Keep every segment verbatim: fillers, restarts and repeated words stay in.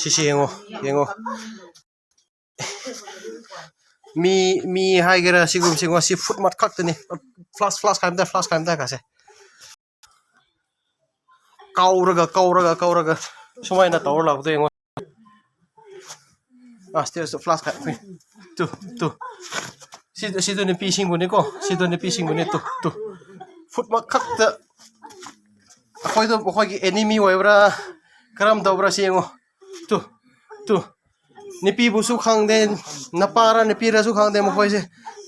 ꯁꯤꯁꯤ ꯌꯦꯡꯉꯣ, ꯌꯦꯡꯉꯣ꯫ ꯃꯤ, ꯃꯤ ꯍꯥꯏꯒꯦꯔꯥ, ꯁꯤꯒꯨꯝꯕꯁꯤ ꯌꯦꯡꯉꯣ, ꯁꯤ ꯐꯨꯠ ꯃꯠ ꯈꯛꯇꯅꯤ꯫ ꯐ꯭ꯂꯥꯁ, ꯐ꯭ꯂꯥꯁ ꯈꯥꯏꯝꯗ, ꯐ꯭ꯂꯥꯁ ꯈꯥꯏꯝꯗ ꯀꯥꯁꯦ꯫ ꯀꯧꯔꯒ, ꯀꯧꯔꯒ, ꯀꯧꯔꯒ ꯁꯨꯃꯥꯏꯅ ꯇꯧꯔ ꯂꯥꯛꯄꯗꯣ ꯌꯦꯡꯉꯣ꯫ ꯑꯥ, ꯁ꯭ꯇꯦꯖꯇ ꯐ꯭ꯂꯥꯁ ꯈꯥꯏ꯫ Two, two. ꯁꯤ, ꯁꯤꯗꯣ ꯅꯨꯄꯤꯁꯤꯡꯕꯨꯅꯤꯀꯣ꯫ ꯁꯤꯗꯣ ꯅꯨꯄꯤꯁꯤꯡꯕꯨꯅꯤ꯫ Two, two. ꯐꯨꯠ ꯃꯠ ꯈꯛꯇ ꯑꯩꯈꯣꯏꯗꯣ, ꯃꯈꯣꯏꯒꯤ ꯑꯦꯅꯤꯃꯤ ꯑꯣꯏꯕ꯭ꯔꯥ, ꯀꯔꯝ ꯇꯧꯕ꯭ꯔꯥ ꯁꯤ ꯌꯦꯡꯉꯣ꯫ Two, two. ꯅꯨꯄꯤꯕꯨꯁꯨ ꯈꯪꯗꯦ, ꯅꯄꯥꯔ ꯅꯨꯄꯤꯔꯁꯨ ꯈꯪꯗꯦ ꯃꯈꯣꯏꯁꯦ꯫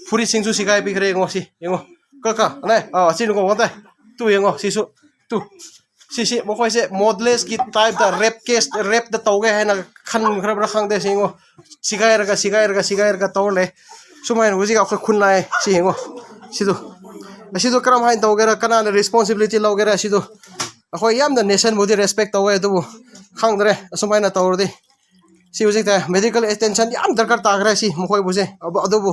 ꯐꯨꯔꯤꯠꯁꯤꯡꯁꯨ ꯁꯤꯒꯥꯏꯕꯤꯈ꯭ꯔꯦ ꯌꯦꯡꯉꯣ ꯁꯤ, ꯌꯦꯡꯉꯣ꯫ ꯀ, ꯀ, ꯑꯅꯦ, ꯑꯥ, ꯑꯁꯤ ꯅꯨꯡꯉꯣ ꯋꯥꯇꯥꯏ꯫ ꯇꯨ ꯌꯦꯡꯉꯣ, ꯁꯤꯁꯨ꯫ ꯇꯨ꯫ ꯁꯤꯁꯤ ꯃꯈꯣꯏꯁꯦ ꯃꯣꯗꯂꯦꯁꯀꯤ ꯇꯥꯏꯞꯇ ꯔꯦꯞ ꯀꯦꯁ, ꯔꯦꯞꯇ ꯇꯧꯒꯦ ꯍꯥꯏꯅ ꯈꯟꯈ꯭ꯔꯕ꯭ꯔꯥ ꯈꯪꯗꯦ ꯁꯤ ꯌꯦꯡꯉꯣ꯫ ꯁꯤꯒꯥꯏꯔꯒ, ꯁꯤꯒꯥꯏꯔꯒ, ꯁꯤꯒꯥꯏꯔꯒ ꯇꯧꯔ ꯂꯩ꯫ ꯁꯨꯃꯥꯏꯅ ꯍꯧꯖꯤꯛ ꯑꯩꯈꯣꯏ ꯈꯨꯟ ꯂꯥꯛꯑꯦ ꯁꯤ ꯌꯦꯡꯉꯣ꯫ ꯁꯤꯗꯣ꯫ ꯑꯁꯤꯗꯣ ꯀꯔꯝ ꯍꯥꯏꯅ ꯇꯧꯒꯦꯔꯥ, ꯀꯅꯥꯅ ꯔꯦꯁꯄꯣꯟꯁꯤꯕꯤꯂꯤꯇꯤ ꯂꯧꯒꯦꯔꯥ ꯁꯤꯗꯣ꯫ ꯑꯩꯈꯣꯏ ꯌꯥꯝꯅ ꯅꯦꯁꯟꯕꯨꯗꯤ ꯔꯦꯁꯄꯦꯛ ꯇꯧꯋꯦ, ꯑꯗꯨꯕꯨ ꯈꯪꯗ꯭ꯔꯦ ꯑꯁꯨꯃꯥꯏꯅ ꯇꯧꯔꯗꯤ꯫ ꯁꯤ ꯍꯧꯖꯤꯛꯇ ꯃꯦꯗꯤꯀꯦꯜ ꯑꯦꯇꯦꯟꯁꯟ ꯌꯥꯝ ꯗꯔꯀꯥꯔ ꯇꯥꯈ꯭ꯔꯦ ꯁꯤ ꯃꯈꯣꯏꯕꯨꯁꯦ꯫ ꯑꯗꯨ-, ꯑꯗꯨꯕꯨ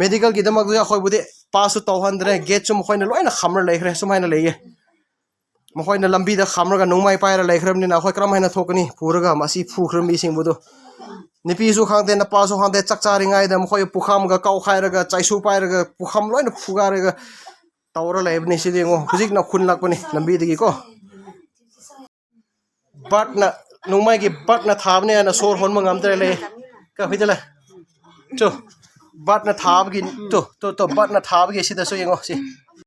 ꯃꯦꯗꯤꯀꯦꯜꯒꯤꯗꯃꯛꯇ ꯑꯩꯈꯣꯏꯕꯨꯗꯤ ꯄꯥꯁꯁꯨ ꯇꯧꯍꯟꯗ꯭ꯔꯦ, ꯒꯦꯠꯁꯨ ꯃꯈꯣꯏꯅ ꯂꯣꯏꯅ ꯈꯝꯔ ꯂꯩꯈ꯭ꯔꯦ꯫ ꯁꯨꯃꯥꯏꯅ ꯂꯩꯌꯦ꯫ ꯃꯈꯣꯏꯅ ꯂꯝꯕꯤꯗ ꯈꯝꯔꯒ ꯅꯣꯡꯃꯩ ꯄꯥꯏꯔ ꯂꯩꯈ꯭ꯔꯕꯅꯤꯅ ꯑꯩꯈꯣꯏ ꯀꯔꯝ ꯍꯥꯏꯅ ꯊꯣꯛꯀꯅꯤ? ꯄꯨꯔꯒ ꯃꯁꯤ ꯐꯨꯈ꯭ꯔ ꯃꯤꯁꯤꯡꯕꯨꯗꯨ꯫ ꯅꯨꯄꯤꯁꯨ ꯈꯪꯗꯦ, ꯅꯄꯥꯁꯨ ꯈꯪꯗꯦ, ꯆꯥꯛ ꯆꯥꯔꯤꯉꯩꯗ ꯃꯈꯣꯏ ꯄꯨꯈꯝꯒ ꯀꯥꯎꯈꯥꯏꯔꯒ, ꯆꯩꯁꯨ ꯄꯥꯏꯔꯒ, ꯄꯨꯈꯝ ꯂꯣꯏꯅ ꯐꯨꯒꯥꯏꯔꯒ ꯇꯧꯔ ꯂꯩꯕꯅꯤ꯫ ꯁꯤꯗꯤ ꯌꯦꯡꯉꯣ, ꯍꯧꯖꯤꯛꯅ ꯈꯨꯟꯂꯛꯄꯅꯤ ꯂꯝꯕꯤꯗꯒꯤꯀꯣ꯫ ꯕꯥꯔꯠꯅ, ꯅꯣꯡꯃꯩꯒꯤ ꯕꯥꯔꯠꯅ ꯊꯥꯕꯅꯦ ꯍꯥꯏꯅ ꯁꯣꯔ ꯍꯣꯟꯕ ꯉꯝꯗ꯭ꯔꯦ ꯂꯩ꯫ ꯀ, ꯍꯨꯏꯗ ꯂꯩ꯫ ꯇꯨ, ꯕꯥꯔꯠꯅ ꯊꯥꯕꯒꯤ, ꯇꯨ, ꯇꯨ, ꯇꯨ, ꯕꯥꯔꯠꯅ ꯊꯥꯕꯒꯤ ꯁꯤꯗꯁꯨ ꯌꯦꯡꯉꯣ, ꯁꯤ꯫